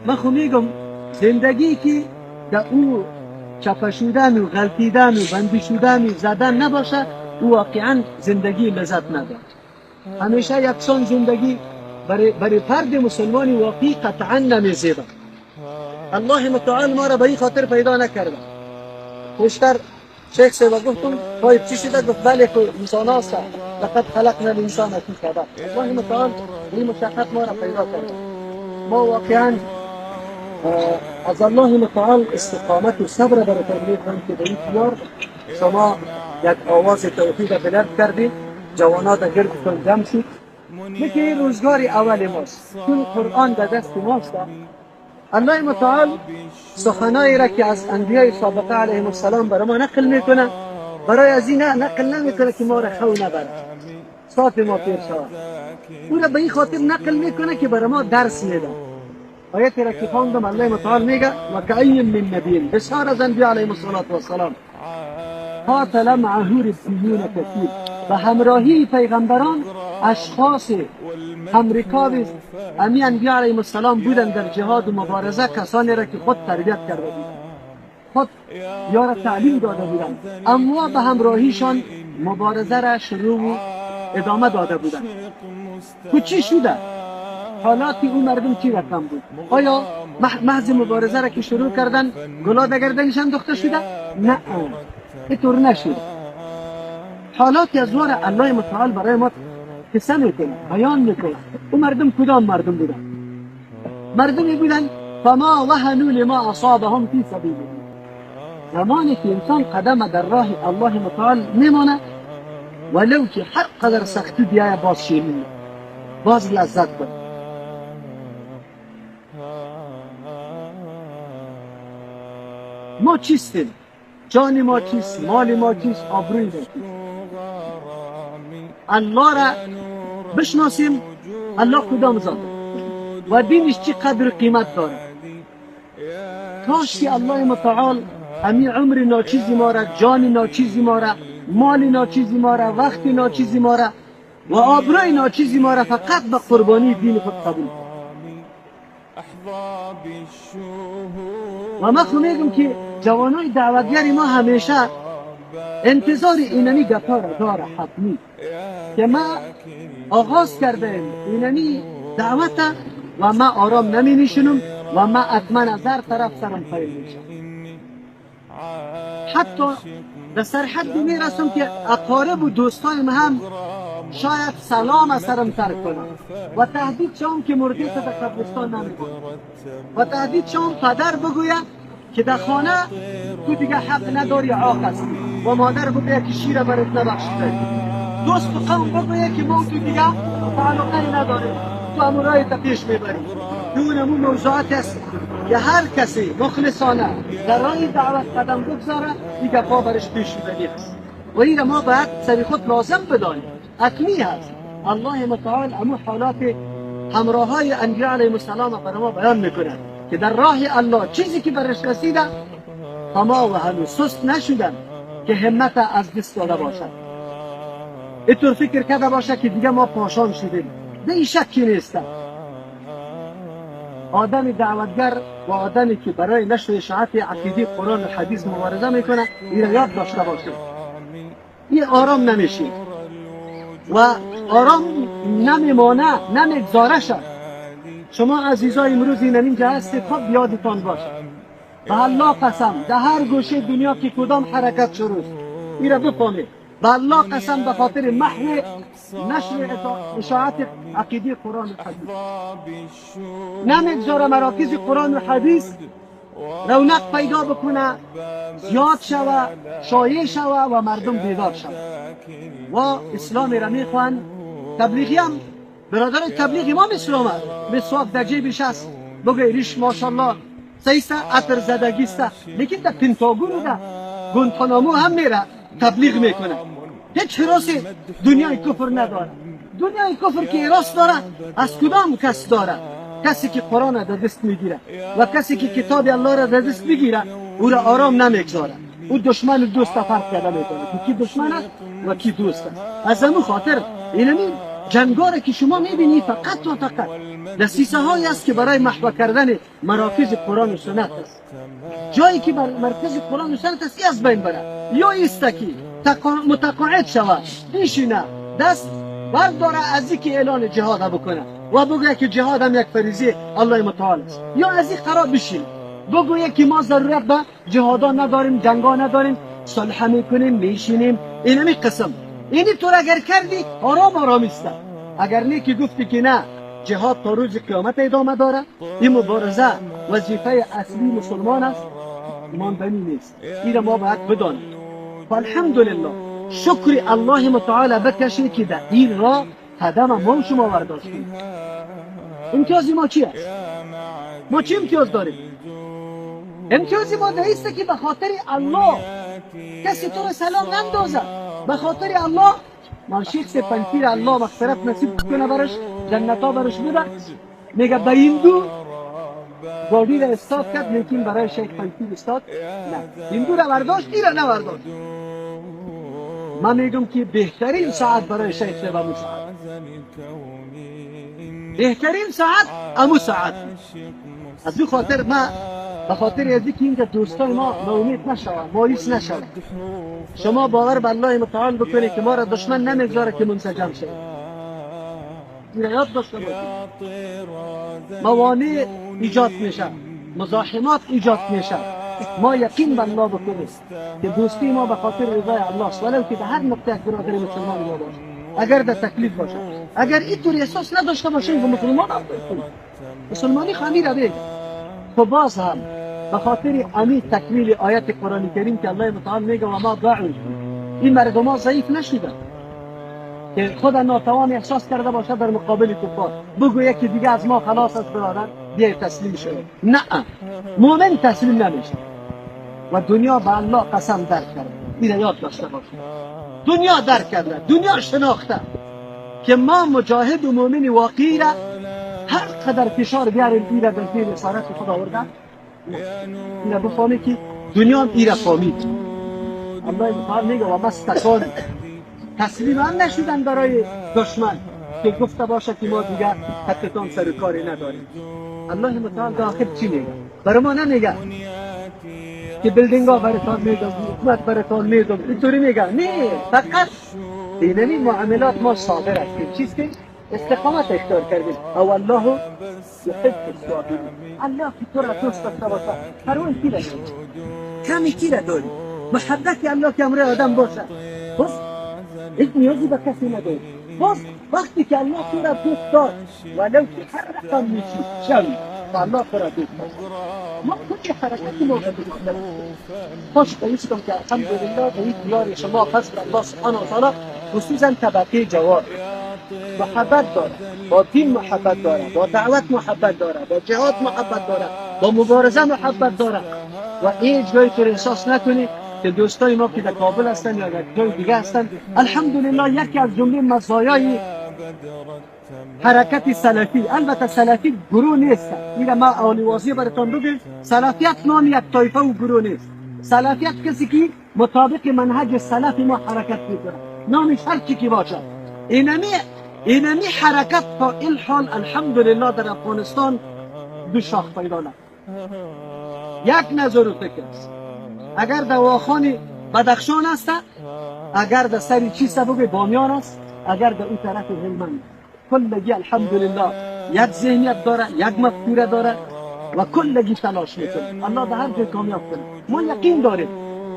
من خو میگم زندگی که در او چپه شدن و غلطیدن و بندی شدن و زدن نباشه، او واقعا زندگی لذت نداره. همیشه یکسان زندگی برای فرد مسلمان واقعی قطعا نمیزیبه. الله متعال ما را به این خاطر پیدا نکرده. پیشتر شیخ صاحب گفتم طيب چی شده؟ گفت بله که انسان هست، لقد خلقنا الانسان فی کبد. الله متعال این مشقت ما را پیدا کرده. ما واقعا از الله متعال استقامت و صبر براتون میخوایم که به این دیار شما یک آواز توحید بلند کردید، جوانات گردتون جمع شد. مثل این روزگار اول ماست، چون قرآن در دست ماست. الله متعال سخنایی را که از انبیای سابقه علیهم السلام برای ما نقل میکنه، برای از این نقل نمیکنه که ما را خو نبره، صاف ما پیر شود. او را به این خاطر نقل میکنه که برای ما درس میده. آیت را که خواندم الله متعال میگه و کأی من نبی، بسیار از انبیا علیهم الصلاة والسلام قاتل معه ربیون کثیر، به همراهی پیغمبران اشخاص همرکاب امی انبیا علیهم السلام بودن در جهاد و مبارزه، کسانی را که خود تربیت کرده بودند، خود یا را تعلیم داده بودند، اما به همراهیشان مبارزه را شروع و ادامه داده بودند. چی شده؟ حالات او مردم چی رقم بود؟ آیا محض مبارزه را که شروع کردن گلا در گردنش انداخته شده؟ نه، اینطور نشد. حالات از وار الله متعال برای ما قصه میکنه، بیان میکنه. او مردم کدام مردم بودن؟ مردمی بودن فما وهنوا لما اصابهم فی سبیل الله. زمانی که انسان قدم در راه الله متعال میمانه، ولو که هر قدر سختی بیایه باز شیرین، باز لذت کنه. ما چیستیم؟ جان ما چیست؟ مال ما چیست؟ آبروی ما چیست؟ الله را بشناسیم، الله کدام ذات و دینش چی قدر قیمت داره. کاش که الله متعال امی عمر ناچیزی ما را، جان ناچیزی ما را، مال ناچیزی ما را، وقت ناچیزی ما را و آبروی ناچیزی ما را فقط به قربانی دین خود قبول کنه. و من خو میگم که جوانای دعوتگر ما همیشه انتظار اینمی گپا را داره، حتمی که ما آغاز کردیم اینمی دعوت و ما آرام نمی نشینم و ما حتما از هر طرف سرم فایل میشم. حتی در سرحد میرسم که اقارب و دوستایم هم شاید سلام از سرم ترک کنم و تهدید شوم که مرده در قبرستان نمیبرم و تهدید شوم پدر بگوید که در خانه تو دیگه حق نداری، عاق هستی، و مادر بگوید که شیر برات نبخشیده، دوست و قوم بگوید که ما تو دیگه تعلقه نداریم، تو همون راه تا پیش میبری. دون امون موضوعات است که هر کسی مخلصانه در راه دعوت قدم بگذاره این گپا برش پیش شدنی است و این ما باید سر خود لازم بدانیم، حتمی هست. الله متعال امو حالات همراه های انبیاء علیهم السلام برای ما بیان میکنه که در راه الله چیزی که برش رسیده فما و هنوز سست نشدن که همت از دست داده باشد، اینطور فکر کرده باشه که دیگه ما پاشان شدیم. به این شکی نیست. آدم دعوتگر و آدمی که برای نشر اشاعت عقیده قرآن و حدیث مبارزه میکنه این یاد داشته باشه، این آرام نمیشه و آرام نمیمانه، نمیگذاره شد. شما عزیزای امروز این اینجا هستید، خب یادتان باشه به الله قسم در هر گوشه دنیا که کدام حرکت شروع است این را بفهمید، به الله قسم به خاطر محو نشر اشاعت عقیده قرآن و حدیث نمیگذاره مراکز قرآن و حدیث رونق پیدا بکنه، زیاد شوه، شایع شوه و مردم بیدار شوه و اسلام را میخوان. تبلیغی هم برادر تبلیغی ما اسلام است، مسواک در جیبش است، بگه ریش ماشاءالله صحیح عطر زدگی است، لیکن در پنتاگون و در گونتانامو هم میره تبلیغ میکنه. هیچ حراس دنیای کفر نداره. دنیای کفر که حراس داره از کدام کس داره؟ کسی که قرآن را در دست میگیره و کسی که کتاب الله را در دست میگیره او را آرام نمیگذاره. او دشمن و دوست فرق کرده میکنه که کی دشمن است و کی دوست است. از همون خاطر اینمی جنگاره که شما میبینی فقط و فقط دسیسه هایی است که برای محو کردن مراکز قرآن و سنت است. جایی که بر مرکز قرآن و سنت است از بین بره، یا ایست که متقاعد شود، میشینه دست برداره از اینکه اعلان جهاد بکنه و بگوید که جهاد هم یک فریضه الله متعال است، یا از این قرار بشینه بگوید که ما ضرورت به جهادان نداریم، جنگا نداریم، صلح میکنیم، میشینیم. اینمی قسم اینی طور اگر کردی آرام آرام است. اگر نه که گفتی که نه، جهاد تا روز قیامت ادامه داره، این مبارزه وظیفه اصلی مسلمان است، ماندنی نیست. این ما باید بدانیم. الحمدلله شکر الله متعال بکشی که در این راه قدم ما و شما برداشتیم. امتیاز ما چی است؟ ما چی امتیاز داریم؟ امتیاز ما در است که به خاطر الله کسی تو رو سلام نندازه، به خاطر الله ما شیخ سپنپیر الله مغفرت نصیب کنه برش، جنتا برش بده، میگه به هندو گاڑی را استاد کرد، لیکن برای شیخ پنپیر استاد نه، هندو را برداشت، این را نبرداشت. من میگم که بهترین ساعت برای شیخ صاحب امو ساعت، بهترین ساعت امو ساعت. از این خاطر ما به خاطر از اینکه اینجا دوستان ما ناامید نشوند، مایوس نشوند، شما باور به الله متعال بکنید که ما را دشمن نمیگذاره که منسجم شویم. این یاد داشته باشید. موانع ایجاد میشه، مزاحمات ایجاد میشه. ما یقین به الله بکنیم که دوستی ما به خاطر رضای الله است، ولو که به هر نقطه یک برادر مسلمان ما باشه، اگر در تکلیف باشه، اگر اینطور احساس نداشته باشیم که مسلمان هم مسلمانی خمیر بگه. خب باز هم به خاطر امی تکمیل آیت قرآن کریم که الله متعال میگه و ما ضعف، این مردم ها ضعیف نشدن که خود ناتوان احساس کرده باشه در مقابل کفار، بگو یکی دیگه از ما خلاص است برادر، بیای تسلیم شد. نه، مؤمن تسلیم نمیشه. و دنیا به الله قسم درک کرده، این یاد داشته باشه. دنیا درک کرده، دنیا شناخته که ما مجاهد و مؤمن واقعی را هر قدر فشار بیاریم این را در زیر اسارت خود آورده. این را بفهمی که دنیا این را فهمید. الله متعال میگه و ما استکان، تسلیم هم نشدن برای دشمن که گفته باشه که ما دیگه حتی سر کاری نداریم. الله متعال در آخر چی میگه؟ برای ما نمیگه که building ها براتان میدم، حکومت براتان میدم، اینطوری میگه. نه، فقط اینمی معاملات ما صابر هستیم. چیست که استقامت اختیار کردیم. او الله یحب الصابرین. الله که تو را دوست داشته باشه، پروای کی را داری؟ کمی کی را داری؟ محبت الله که امر آدم باشه، باز هیچ نیازی به کسی نداری. باز وقتی که الله تو را دوست داشت، ولو که هر رقم میشی شوی، الله تو را دوست داشت. ما کل حرکت ما به خوش بایستم که الحمدلله به این دیار شما فضل الله سبحانه و تعالی، خصوصا طبقه جوان محبت داره، با دین محبت داره، با دعوت محبت داره، با جهاد محبت داره، با مبارزه محبت داره. و هیچ جای تو احساس نکنی که دوستای ما که در کابل هستن یا در جای دیگه هستن، الحمدلله یکی از جمله مزایای حرکت سلفی، البته سلفی گروه نیست، این ما اولی واضح براتون بگم، سلفیت نام یک طایفه و گروه نیست. سلفیت کسی که مطابق منهج سلف ما حرکت میکنه، نامش هر چی که باشه. اینمی حرکت تا این حال الحمدلله در افغانستان دو شاخ پیدا نکرد. یک نظر و فکر است. اگر در واخان بدخشان است، اگر در سری چیست بگه بامیان است، اگر در اون طرف هلمند، کلگی الحمدلله یک ذهنیت داره، یک مفکوره داره و کلگی تلاش میکنه الله به هر جای کامیاب کنه. ما یقین داریم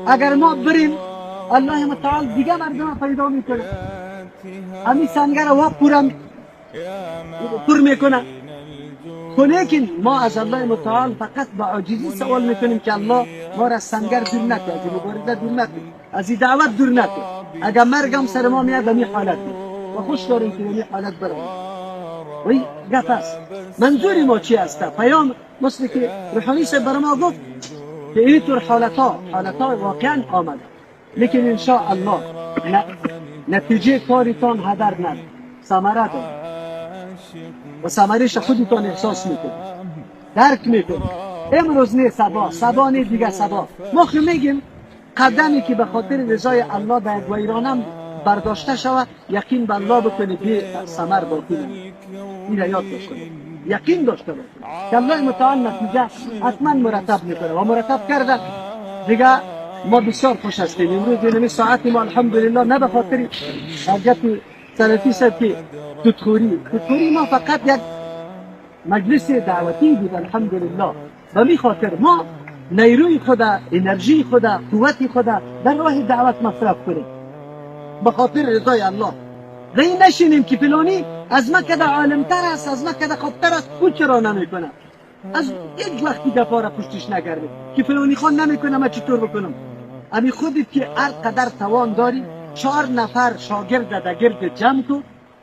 اگر ما بریم الله متعال دیگه مردم پیدا میکنه، امی سنگر وا پورم پر میکنه. لیکن ما از الله متعال فقط با عاجزی سوال میکنیم که الله ما را سنگر دور نکنه، از مبارزه دور نکنه، از دعوت دور نکنه. اگر مرگم سر ما میاد می حالت و خوش داریم که می حالت بریم. و این گپ است. منظور ما چی است؟ پیام مثل که روحانی صاحب بر ما گفت که اینطور حالت ها واقعا آمده، لیکن ان شاء الله نتیجه کارتان هدر نداره، ثمره داره و ثمرش خودتان احساس میکنید، درک میکنید. امروز نه صبا، صبا نه دیگه صبا. ما خو میگیم قدمی که به خاطر رضای الله به یک ویرانم برداشته شود، یقین به الله بکنید بی ثمر باقی نمونه. این را یاد داشته باشید، یقین داشته باشید که الله متعال نتیجه حتما مرتب میکنه و مرتب کرده. دیگه ما بسیار خوش هستیم امروز اینمی ساعت ما الحمدلله، نه به خاطر گپ سلفی صاحب که تودخوری ما فقط یک مجلس دعوتی بود الحمدلله. به می خاطر ما نیروی خود، انرژی خود، قوت خود در راه دعوت مصرف کنیم به خاطر رضای الله. غی نشینیم که فلانی از ما کده عالمتر است، از ما کده خوبتر است، او چرا نمیکنه؟ از یک وقتی گپا را پشتش نگردیم که فلانی خان نمیکنه من چطور بکنم. امی خودت که هر قدر توان داری 4 نفر شاگرد در گرد جمع کو،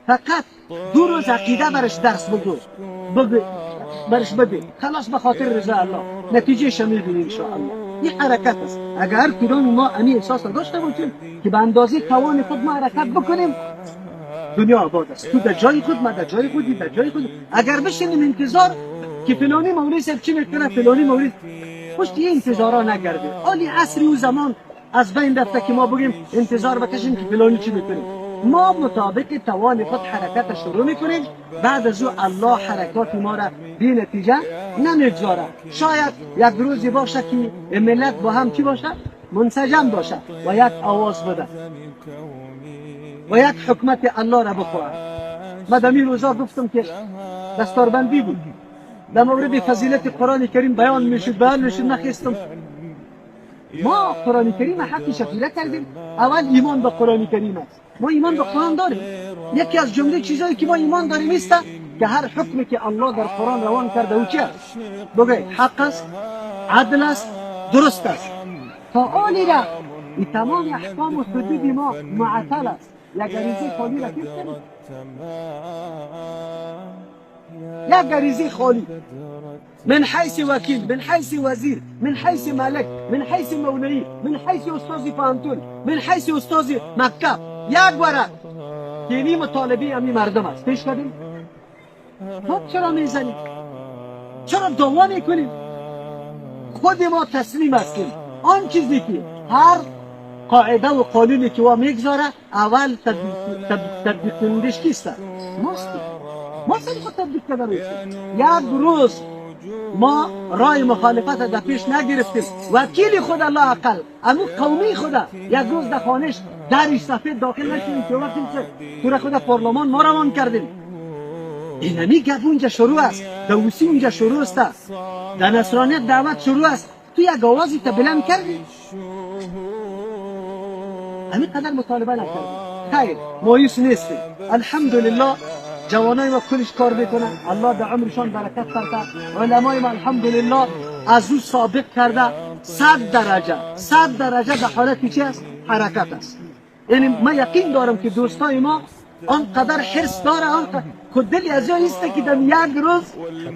فقط 2 روز عقیده برش درس بگو برش بده، خلاص به خاطر رضا الله نتیجه میبینی ان شاء الله. این حرکت است. اگر کدام ما امی احساس داشته باشیم که به اندازه توان خود ما حرکت بکنیم، دنیا آباد است. تو در جای خود، ما در جای خودی، در جای خود. اگر بشینیم انتظار که فلانی مولوی صاحب چی میکنه، فلانی مولوی، پشت این انتظارا نگردیم. آلی عصری و زمان از بین رفته که ما بگیم انتظار بکشیم که فلانی چی میکنه. ما مطابق توان خود حرکت شروع میکنیم، بعد از او الله حرکات ما را بی نتیجه نمیگذاره. شاید یک روزی باشه که ملت با هم چی باشه؟ منسجم باشه و یک آواز بده و یک حکمت الله را بخواهد. ما در این روزا گفتم که دستاربندی بود، در مورد فضیلت قرآن کریم بیان میشد، نخستم ما قرآن کریم حقی شفیره کردیم. اول ایمان به قرآن کریم است. ما ایمان به قرآن داریم. یکی از جمله چیزایی که ما ایمان داریم است که هر حکمی که الله در قرآن روان کرده او چی است؟ بگه حق است، عدل است، درست است. تا آنی را این تمام احکام و حدود ما معطل است. یک غریزه خالی را پیش کنید، یک غریزه خالی من حيث وكيل، من حيث وزير، من حيث ملك، من حيث مولوی، من حيث استاذ پانتون، من حيث استاذ مکه، یک ورق یعنی مطالبه امی مردم است. پیش کردیم. خب چرا میزنیم؟ چرا دعوا میکنیم؟ خود ما تسلیم هستیم. آن چیزی که هر قاعده و قانونی که وا میگذاره اول تطبیق کنندش کیست؟ ماستیم. ما سر خود تطبیق کرده میستیم. یک روز ما رای مخالفت در پیش نگرفتیم. وکیل خود الله اقل امو قومی خدا یک روز در خانش درش سفید داخل نشدیم که وکیل تو خود پارلمان ما روان کردیم. اینمی گپ اونجا شروع است، دوسی اونجا شروع است، در نصرانیت دعوت شروع است. تو یک آوازی تا بلند کردی، همین قدر مطالبه نکردیم. خیر مایوس نیستیم الحمدلله. جوانای ما کلش کار میکنن، الله در عمرشان برکت کرده. علمای ما الحمدلله از او سابق کرده 100 درجه، 100 درجه در حالت چی است؟ حرکت است. یعنی من یقین دارم که دوستای ما آنقدر حرص داره، آنقدر که دلی از یا است که در یک روز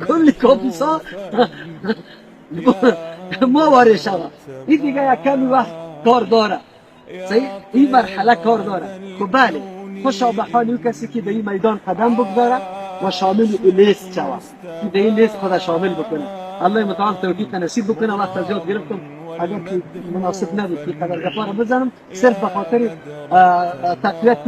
کل کاپیسا ما وارد شود. این دیگه یک کمی وقت کار داره، صحیح؟ این مرحله کار داره. خب بله، خوشا به حال او کسی که در این میدان قدم بگذاره و شامل او لیست شود، که در این لیست خود شامل بکنه. الله متعال توفیق نصیب بکنه. وقت زیاد گرفتم، اگر که مناسب نبود که قدر گپا را بزنم، صرف به خاطر تقویت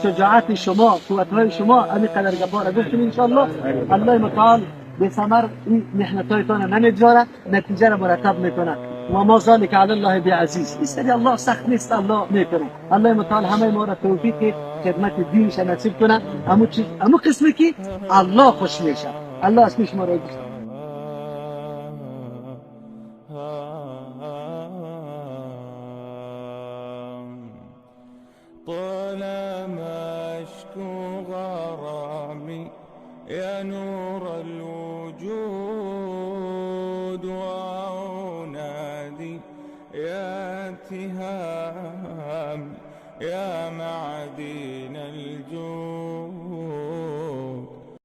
شجاعت شما، قوتهای شما همین قدر گپا را گفتم. انشاءالله الله متعال به ثمر این محنتهایتان نمیگذاره، نتیجه را مرتب میکنه. و ما ذلك علی الله بعزیز. این الله سخت نیست، الله میکنه. الله متعال همه ما را توفیق خدمت دینش نصیب کنه، امو قسمی که الله خوش میشه. الله از پیش ما را دوست. طالما اشكو غرامي يا نور الوجود وأنادي يا تهام يا معدن الجود.